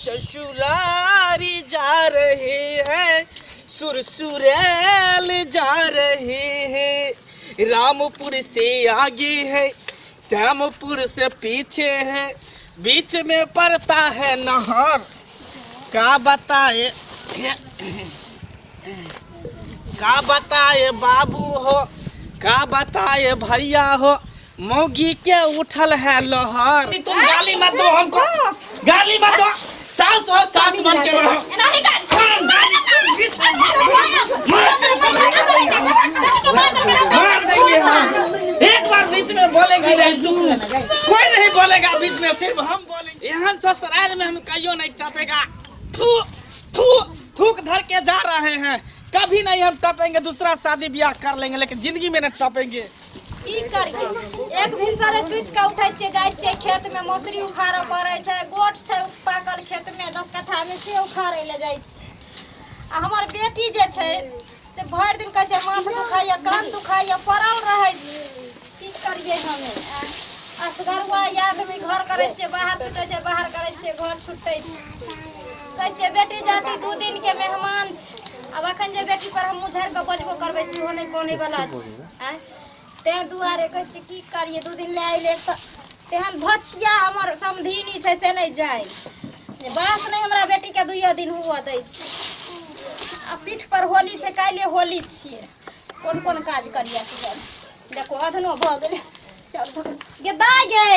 ससुरारी जा रहे हैं, सुरसुरैल जा रहे हैं। रामपुर से आगे है, श्यामपुर से पीछे है, बीच में पड़ता है नहर। का बताए, का बताए बाबू हो, का बताए भैया हो, मौगी के उठल है लहर। तुम गाली मत दो हमको, गाली मत दो। सास हो, सास बन के रहो। मार देंगे हम। एक बार बीच में बोलेंगी नहीं तू, कोई नहीं बोलेगा बीच में, सिर्फ हम बोलेंगे। यहाँ ससुराल में हम कहियो नहीं टपेगा। थू थू थूक धर के जा रहे हैं, कभी नहीं हम टपेंगे। दूसरा शादी ब्याह कर लेंगे लेकिन जिंदगी में नहीं टपेंगे। की करिए, एक भिनसरे सुति कऽ उठै छियै, जाइ छियै खेतमे, मौसरी उखाड़ऽ पड़ै छै। गोट छै पाकल खेतमे 10 कट्ठामे, से उखाड़ै लए जाइ छियै। आ हमर बेटी जे छै से भरि दिन कहै छै माथ दुखाइए, कान दुखाइए, पड़ल रहै छै। की करियै हमे? असगरुआ आदमी, घर करै छियै, बाहर छुटै छै, बाहर करै छियै, घर छुटै छै। कहै छियै बेटी जाति 2 दिनके मेहमान छै। आब एखन जे बेटी पर हम मुँह झाड़ि कऽ बजबो करबै सेहो नहि कनै वला छै। आँय, ताहि दुआरे कहै छियै की करियै, 2 दिन लए अयलै तऽ तेहन भछिया हमर समधिनी छै से नहि जाइ जे बास नहि हमरा बेटीके 2 दिन हुअ दै छै। आ पीठ पर होली छै, काल्हि होली छियै। कोन कोन काज करियै से देखो, अधनो भऽ गेलै। चल गे दाइ, गे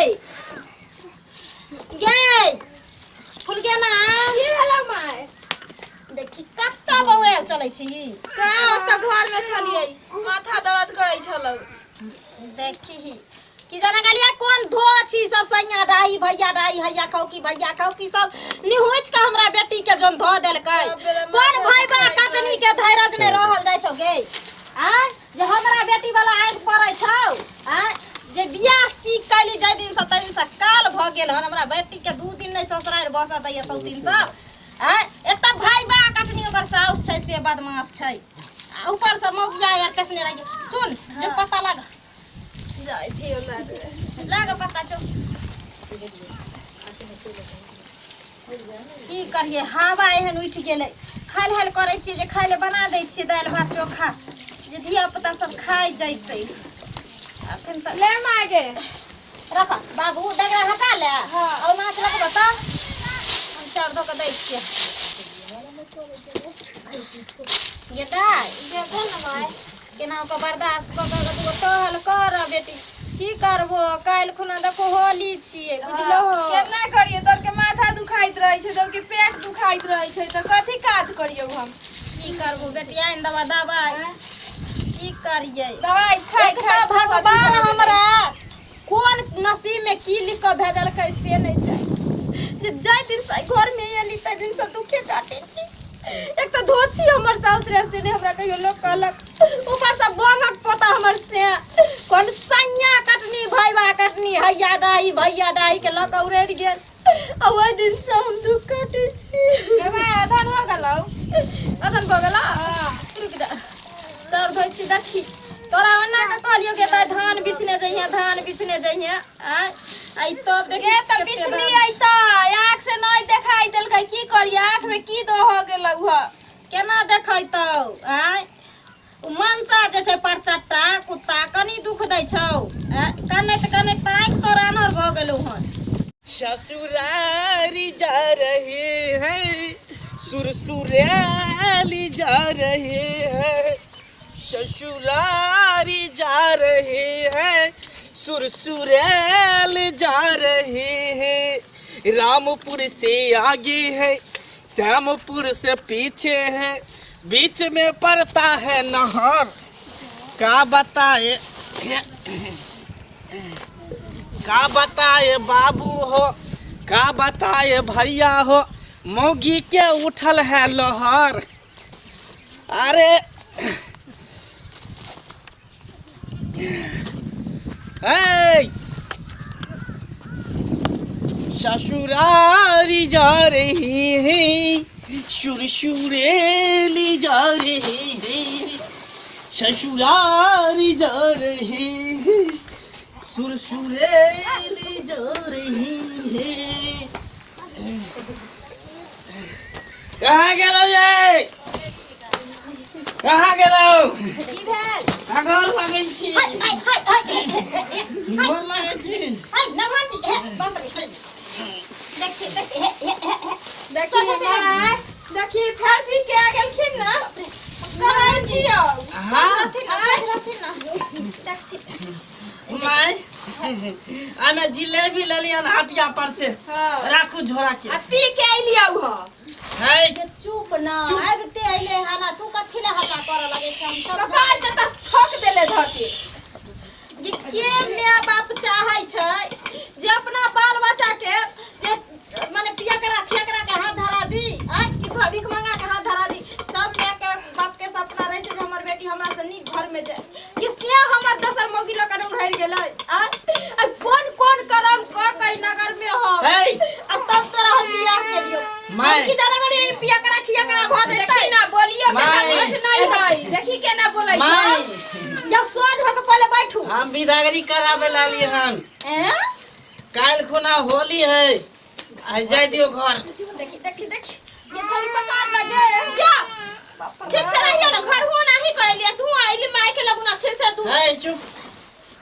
गे फुल गे ना। की भेलौ माय? देखी कतऽ बौआयल चलै छी? कहाँ, ओतऽ घरमे छलियै, माथा दर्द करै छलौ। देखी कि जाना गेलियै कोन धो छी सब सैया डाही भैया डाही हैया कहू की भैया कहू की सब निहुँच के हमरा बेटी के जोन धो देलकै। कोन भाई बा कटनी के धैरज नहि रहल जाइ छौ गे? आँय, जे हमरा बेटी वाला आगि पड़ै छौ। आँय, जे बियाह की कैली जाहि दिन से ताहि दिन से काल भऽ गेल हन। हमरा बेटी के 2 दिन नहि ससुरारि बसऽ दैया सौतीन सब। आँय, एकटा भाई बा कटनी ओकर साउस छै से बदमाश छै, आ ऊपर से मौगिया यार पेसने रहि। सुन जो पता लगा। जाइ छियौ लागे। लाग पता चौ। की करिए, हवा एहन उठि गेलै। हाल हाल करै छियै जे खाय लए बना दै छियै दालि भात चोखा, जे धिया पुता सब खाइ जैतै। अखन तऽ ले माय गे। रख बाबू, डगरा हटा ले। हाँ। और माछ रखबो तऽ हम चाउर धो कऽ दै छियै। गे दाइ। देबो ने माय। केना कऽ बर्दाश्त कऽ कऽ दूगो टहल कर बेटी, की करबो? काल्हि खुना देखो होली छियै, बुझलो? केना करियै, तोर के माथा दुखाइत रहै छै, तोर के पेट दुखाइत रहै छै, तऽ कथी काज करियौ हम? की करबो बेटी, आनि देबा दबाइ, की करियै? दवाइ खाइ एक खाइ तऽ भगवान हमरा कोन नसीब में की लिख कऽ भेजलकै से नहि छै, जे जाहि दिन से घर में एली ताहि दिन से दुखे काटै छी। एक तऽ धोछी हमर साउस रहे से नहि हमरा कहियो लोक कहलक, ऊपर से बंगक पोता हमर से कोन सैया कटनी भैया कटनी हैया डाही भैया डाही के लऽ कऽ उड़ैड़ गेल, आ ओहि दिन से हम दुख काटै छी। गे माय, अधन हो गेलौ। अधन भऽ गेलौ? रुक जा, चाउर धोइ छी। देखी तोरा ओना के कहलियो गे दाइ धान बिछने जइहे, धान बिछने जइहे, आँय, आ ई तब देखी गे तऽ कते बिछली धान। ऐ तऽ आँख से नहि देखाई देलकै, की करियै? आँख में की दो हो गेलौ ह? केना देखैतौ? आँय, ओ मनसा जे छै परचट्टा कुत्ता कनि दुख दै छौ। आँय, कनैत कनैत आँखि तोरा आन्हर भऽ गेलौ हन। ससुरारी जा रहे हैं, सुरसुरैली जा रहे हैं। ससुरारी जा रहे हैं, सुरसुरैल जा रहे हैं। रामपुर से आगे है, श्यामपुर से पीछे है, बीच में पड़ता है नहर। का बताए, का बताए बाबू हो, का बताए भैया हो, मौगी के उठल है लहर। अरे ए, ससुरारी जा रही है, सुरसुरेली जा रही है। ससुरारी जा रही है, सुरसुरेली जा रही है। कहाँ गेलौ ये? कहाँ गेलौ? की भेल? घर लगै छी। हाय हाय हाय हाय घर लगै छी। हाय नमन जी, हे बाप रे, देखी देखी, हे हे हे हे। देखी माय, देखी फेर पी के आ गेलखिन ना। कहै छियौ। हाँ। रहथिन ना, रहथिन ना, देखथिन। माय, हमे जिलेबी लेलियन हटिया पर से। हाँ। राखू झोरा के। आ पी के अइलियौ ह। है। जे चुप ना, आबिते अइले हन आ तू कथी ले हल्ला करऽ लगै छै? हम सब कपार के तऽ ठोक देले धके। जे के माय बाप चाहै छै जे अपना बाल बच्चा के जे माने पियकरा खियकरा के हाथ धरा दी, आँय कि भीख मंगा के हाथ धरा दी? सब माय के बाप के सपना रहै छै जे हमर बेटी हमरा से नीक घर में जाय, कि से हमर दोसर मौगी लऽ कऽ उड़हरि गेलै। आँय, आ कोन कोन करम कऽ के नगर में हम है। आ तब तोरा हम बियाह केलियौ। माय। हम की जाने गेलियै ई पियकरा खियकरा भऽ जेतै। देखी ना बोलियो के माय। समझ नहीं है। देखी केना बोलै माय। छै। जब सोझ भऽ के पहिले बैठू। हम विदागरी कराबे लाली हन। एँ? काल्हि खुना होली है, आइ जाय दियौ घर। देखी देखी देखी, ये छोरी पसार लगे। जा ठीक से रहियो ना, घर हो नाही करलिए, तू आइली माय के लगू ना फिर से दू है, चुप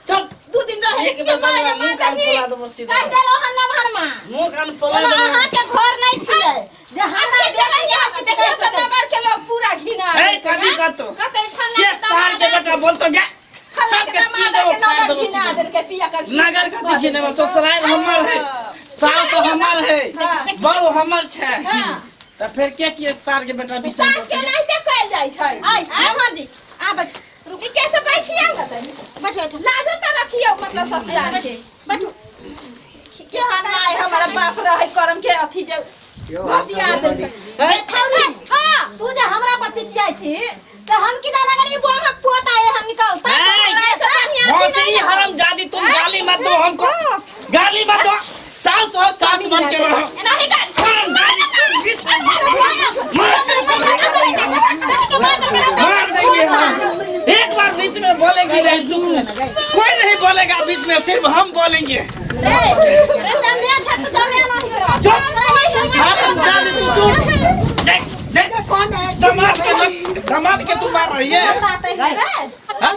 चुप। दू दिन रहे। एक बेर मारबा, मुँह कान फुला देबो सीधा। कहि देलहुँ हन नमहर माँ। मुँह कान फुला एगो देबो। अहाँके घर नहि छियै जे हमरा ठीक से रहियो ना, देखियो सब नगर के लोग पूरा घिना है, देलकै, कथी ना? कतौ? कतै फल्ला के के सार के दामाद बेटा बोलतो गे, फल्ला के सबके चीर दामाद देबो, के फाड़ नगर देबो घिना सीधा। देलकै, पिया कर नगर कथी घिनेबो? ससुराल हमर है, सास हमर है, हाँ। बहू हमर छै। हाँ। तऽ फेर के किए सार के बेटा बिसरि सास के नहीं कयल जाइ छै। आइ नमहर जी आ बैठ। रुकी, कैसे बैठिया ना तनी? बैठो बैठो। लाजो तऽ रखियौ, मतलब ससुराल के। बैठो। केहन माय हमारा बाप रहै, करम के अथी जे भसिया देलकै। है। छौरी, हाँ, तू जे हमरा पर चिचियाइ छी तऽ हम की जाने गेलियै बुढ़क पोता एहन निकलतै। ऐ, ऐसे बढ़ियां अथी भोसड़ी नहीं। हराम जादी, तुम गाली मत दो हमको, गाली मत दो। सास हो, सास बन के रहो। एनाही कर। हराम जादी, तुम बीच में मार देंगे, मार देंगे हम। एक बार बीच में बोलेंगी नहीं तू, कोई नहीं बोलेगा बीच में, सिर्फ हम बोलेंगे। रे रे, जमे छै तऽ जमे नहीं रह। चुप हराम जादी, तू चुप। देख देख, दामाद के दामाद के तू मार रही है।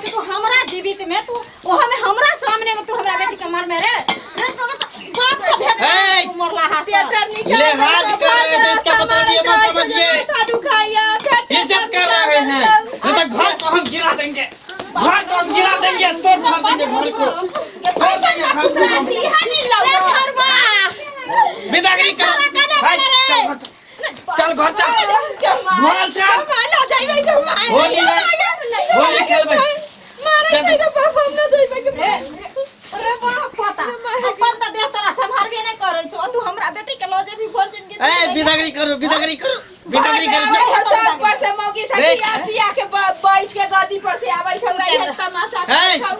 तू हमरा जीवित में, तू ओहो में हमरा सामने में तू हमरा बेटी के मार में रे रे, तोरा तऽ बाप से भेट ए! तू मरला हाथ से। पेपर निकाल लिहाज कर रहे थे, इसका मतलब ये मत समझिए। माथा दुखाइया फिर। इज्जत कर रहे हैं, नहीं तो घर को हम गिरा देंगे, घर को हम गिरा देंगे, तोड़ फाड़ देंगे घर को, तोड़ देंगे घर को हम। रे छोरबा, विदागरी कर। हाय, चल घर चल, घर चल, घर चल। होली है, होली खेलबै। चल। रे बाप पोता, अपन तऽ देह तोरा सम्हारबे नहि करै छौ, तू हमरा बेटी के लऽ जेबही भोर जिनगी? ए, विदागरी करो, विदागरी करो, विदागरी करो, चल। चौक पर से मौगी देख। सखिया पिया के बैठ के गद्दी पर से आबै छौ, इहे तमाशा ए, करै छौ।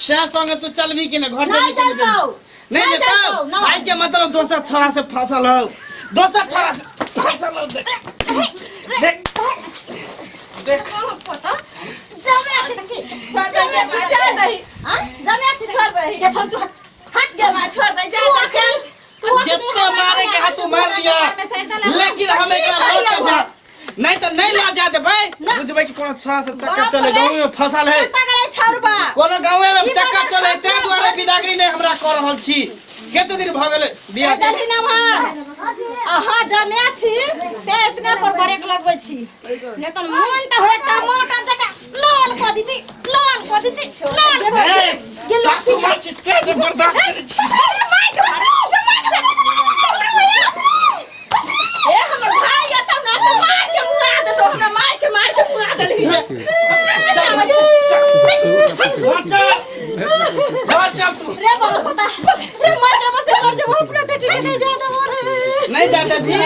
से संगे तू चलबी कि नहि? घर नहि चलबी कि नहि? जइतौ। नहीं नहि जेतौ। जइतौ, नहि। आई के मतलब दोसर छोरा से फसल हो, दोसर छोरा से फसल हो। देख देख देख। पोता, जमे छै तऽ की? छोड़ दे माँ, जा दही। आँ? जमे छै तऽ छोड़ दही। ये छोड़, तू हट हट। गे माँ, छोड़ दही, जा जा चल। तू अखनी जितने हमरा मारे के हाथ तू मार लिया, लेकिन हम की एकरा लऽ करियौ? के जा नहीं तो नहीं ला जा देबै। बुझबै कि कोनो छोरा से चक्कर बाप चले, रे। गाँव में फसल है। कतऽ गेलै छौरबा? कोनो गाँव में ई चक्कर बाजार चले, खसरा ताहि दुआरे विदागरी नहि हमरा कऽ रहल छी। कते दिन भऽ गेलै बियाह के? दही नमहर, अहाँ जमे छी ते इतने पर ब्रेक लगबै छी, नहीं तऽ मोन तऽ होय टमाटर जकाँ लाल कऽ दीदी, लाल कऽ दीदी, लाल कऽ ए, दीदी। सासू माँ चित्ते जे बर्दाश्त करै छी। ए हमर भाई एतौ ना तऽ मार के मुआ देतौ हमरा, मार के, मार के मुआ देलही। चल चल, घर चल, घर चल तू। रे बाबा पता रे, मर जाबो से मर जाबो, अपना बेटी के नहीं जा देबो रे। नहीं जाते भी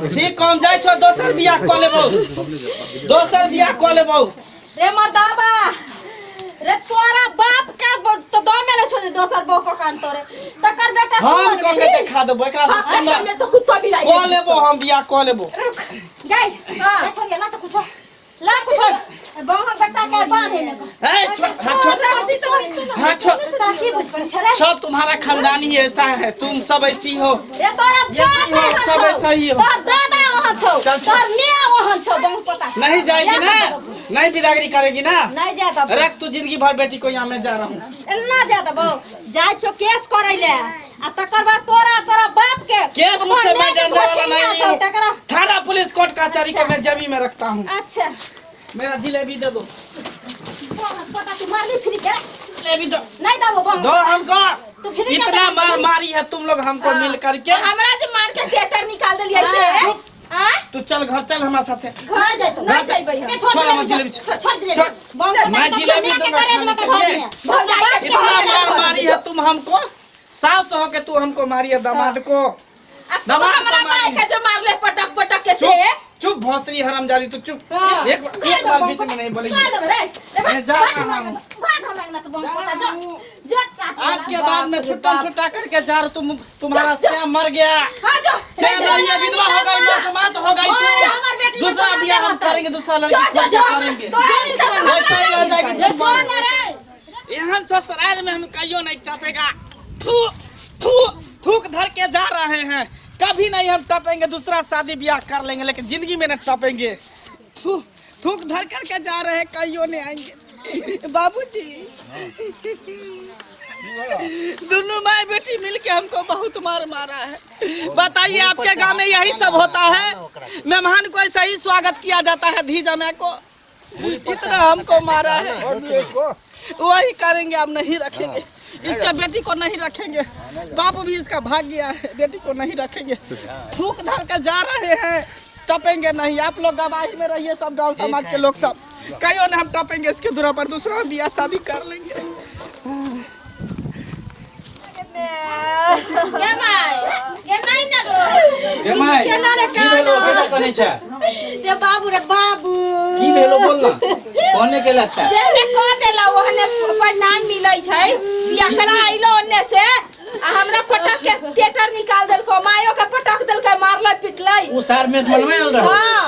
ठीक, कम जाइ छौ, दोसर बियाह कऽ लेबौ, दोसर बियाह कऽ लेबौ। रे मर्दाबा रे, तोरा बाप के तो दो मेले छो जे दोसर बहू को कान तोरे तकर बेटा तू हम कऽ के बनबही। देखा देबो एकरा से सुन्दर। चल तो कुत्ता बिलाई कऽ लेबो, हम बियाह कऽ लेबो। रुक जाय। हाँ। छोड़ ला तो कुछो, ला कुछो, बाहर बेटा के बांधे में। ए छोड़, हाँ छोड़, हाँ छोड़। तोरा की बुझ पड़े छै रे? सब तुम्हारा खानदानी ऐसा है, तुम सब ऐसी हो। रे तोरा ये बाप सही हो, एहन सब छौ। ऐसा ही हो। तोहर दादा ओहन छौ चल, छोड़। तोहर मैं ओहन छौ बहुत पता नहीं जाएगी ना, नहीं बिदागरी करेगी ना। नहीं जाए तब रख तू जिंदगी भर बेटी को यहाँ, मैं जा रहा हूँ। एना जा देबौ, जाइ छौ केस करै ले आ तकर बाद तोरा तोरा बाप के केस तोहर मुझसे मैं माय के डरने वाला धोछिनिया नहीं छौ हूँ। तकरा। थाना पुलिस कोर्ट कचहरी को मैं जमी में रखता हूँ। अच्छा मेरा जिलेबी दे दो। पता तू मारली फिर के जिलेबी दो। नहीं देबो बम। दो हमको। तू फिर क्या इतना देबी? मार मारी है तुम लोग हमको मिल करके। हमरा जे मार के टेटर निकाल देलियै से। हाँ। चुप। आँय? तू चल घर चल हमारे साथे। घर जाय तो घर जइबै हम। ए, छोड़ छोड़ हमर जिलेबी, जिलेबी, छोड़ छोड़ जिलेबी। छोड़। बम पता मैं तू जिलेबी माय के दूंगा करेज खाने में के के धर लिए। दिहे। भौजाई के इतना करेज में मार धर मारी दिहे। है तुम हमको, सास हो के तू हमको मारी है दामाद को। आ तू दामाद को हमरा मारी माय के जे मारले पटक पटक के से। चुप चुप भोसड़ी हरामजादी तू चुप। हाँ। एक एक बार बीच में नहीं बोलेगी। मार देबै रे। रे भाग, मैं जा भाग रहा हमरा हूँ। अंगना से, भाग हमरा अंगना से, बम पता, जा जो रहा हूँ। जो टाटी आज के बाद में बाप रे छुट्टा बाप। छुट्टा करके जा रहा तुम, तुम्हारा श्याम मर गया। हाँ जो श्याम नहीं है, विधवा हो गई, मौसमात हो गई और हमार तू। बेटी दूसरा के बियाह हम समाज करेंगे, दूसरा लड़की जो जो खोज जो के करेंगे। तोरा मिलता तो हमरा वैसे ही हो जाएगी रे तुम। जो ना रे। यहाँ ससुराल में हम कहियो नहीं टपेगा। थू थू थूक धर के जा रहे हैं, कभी नहीं हम टपेंगे। दूसरा शादी ब्याह कर लेंगे लेकिन जिंदगी में न टपेंगे। थू थूक धर करके जा रहे हैं, कहियो नहीं आएंगे। बाबूजी दोनों माए बेटी मिलके हमको बहुत मार मारा है। बताइए आपके गांव में यही सब होता है? मेहमान को ऐसा ही स्वागत किया जाता है? धी जमा को इतना हमको मारा है, वही करेंगे। अब नहीं रखेंगे इसका बेटी को, नहीं रखेंगे। बाप भी इसका भाग गया है, बेटी को नहीं रखेंगे। थूक धर के जा रहे हैं, टपेंगे नहीं। आप लोग गवाही में रहिए सब गांव समाज के लोग सब, कहियो ना हम टपेंगे इसके दूरा पर, दूसरा बियाह शादी कर लेंगे। गे माय गे नहीं ना रो। गे माय केना रे की भेलो बेटा कने छै? रे बाबू रे बाबू की भेलो बोल ना, कोने केला छै? जेहने कह देला ओहने परिणाम मिलै छै। बियाकरा अइलो ओन्ने से आ हमरा पटक के टेटर निकाल देलको, मायो के पटक देलकै, मारलै पिटलै। उ सार मेज मनमे आयल रहो। हाँ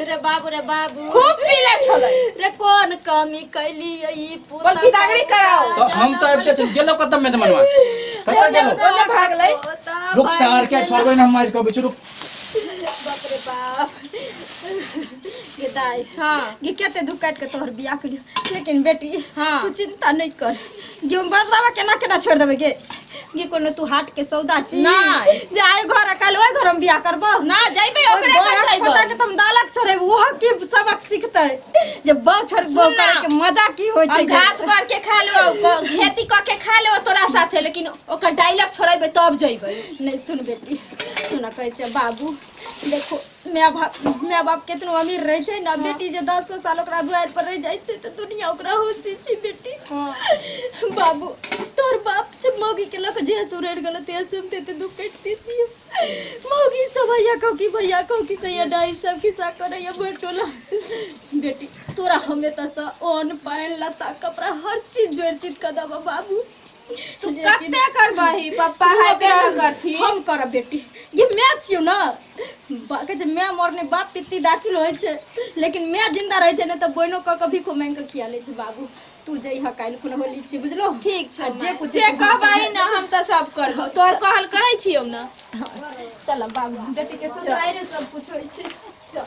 रे बाबू रे बाबू खूब पीले छलै। रे कोन कमी कैली ई पुता? बोल बिदागरी कराओ। तो हम तो आबिते छी, गेलो कत मेज मनवा कत गेलो? ओने भागलै। रुक सार के छोड़बै न हम मारि के बिच, रुक। बाप रे बाप गे दाई। हाँ गे कते दुख काट के तोहर बियाह करियो, लेकिन बेटी हाँ। तू चिंता नहीं कर। गे बदलावा केना केना छोड़ देबे गे? गे कोनो तू हाट के सौदा छी नहीं। जे आइ घर आ काल्हि ओहि घर में बियाह करबो? ना जइबै ओकरे घर जइबै। पता के तुम दालक छोड़ेब, ओहो की सबक सिखतै जे बहु छोड़ बहु सुन ना। करे के मजा की होइ छै। हम घास कर के खा लेबो, खेती क के खा लेबो तोरा साथे, लेकिन ओकर डायलॉग छोड़ेबै तब जइबै। नहीं सुन बेटी सुन, कहै छै बाबू देखो my बाप, my बाप केतनो अमीर रहै छै ना, बेटी जे 10 साल ओकरा दुआरि पर रहि जाइ छै तऽ दुनिया ओकरा होशी छै। बेटी बाबू तोहर बाप छै मौगी के लऽ कऽ जे सुररि गेल ते से हम ते दुख काटिते छियै। मौगी सब भैया कहू कि भैया कहू कि सैया डाइ सब खिस्सा करैया भरि टोला। बेटी तोरा हम एतऽसँ अन्न पानि लत्ता कपड़ा हर चीज जोड़ि चित कऽ देबऽ बाबू। तू कते करबही? पप्पा है के करथी? हम करब बेटी, ये मैं छियौ ना। कहै छै my मरने बाप पित्ती दाखिल होइ छै, लेकिन my जिंदा रहै छै ने तऽ बहिनो कऽ कऽ भीखो मांगि कऽ खिया लै छै। बाबू तू जइह काल्हि खुना होली छी, बुझलो? ठीक छै आ जे माय। कुछ जे कहबही ना हम तऽ सब करबो, तोहर कहल करै छियौ ना। चल बाबू, बेटी के ससुरारे सब कुछ होइ छै। चल।